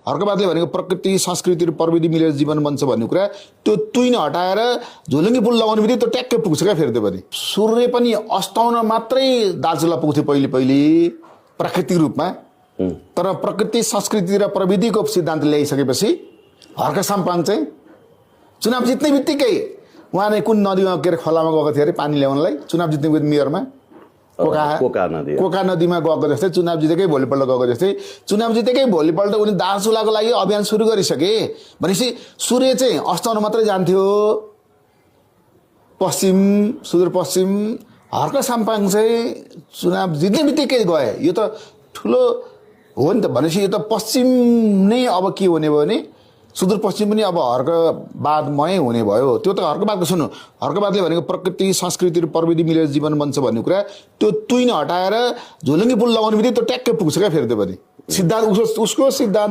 हर्कबादले भनेको प्रकृति संस्कृति र प्रविधि मिलेर जीवन बन्छ भन्ने कुरा त्यो तुइन हटाएर झोलुङ्गी पुल लगाउने बित्तिकै त्यो ट्याक्कै पुग्छ क्या फेरि त्यो पनि सूर्य पनि अस्ताउन मात्रै दार्चुला पुग्थ्यो पहिले प्राकृतिक रूपमा तर प्रकृति संस्कृति र प्रविधिको सिद्धान्त ल्याइसकेपछि हर्क साम्पाङ चाहिँ चुनाव जित्ने बित्तिकै उहाँले कुन नदीमा के अरे खोलामा गएको थियो अरे पानी ल्याउनलाई चुनाव जित्ने मेयरमा कोका नदीमा गएको जस्तै चुनाव जितेकै भोलिपल्ट गएको जस्तै चुनाव जितेकै भोलिपल्ट उनी दार्चुलाको लागि अभियान सुरु गरिसके भनेपछि सूर्य चाहिँ अस्ताउन मात्रै जान्थ्यो पश्चिम सुदूरपश्चिम हर्क साम्पाङ चाहिँ चुनाव जित्ने बित्तिकै गए यो त ठुलो हो नि त भनेपछि यो त पश्चिम नै अब के हुने भयो भने सुदूरपश्चिम पनि अब हर्कवादमय हुने भयो त्यो त हर्कवादको सुन्नु हर्कवादले भनेको प्रकृति संस्कृति र प्रविधि मिलेर जीवन बन्छ भन्ने कुरा त्यो तुइन हटाएर झोलुङ्गी पुल लगाउने बित्तिकै त्यो ट्याक्कै पुग्छ क्या फेरि त्यो पनि सिद्धान्त उसको सिद्धान्त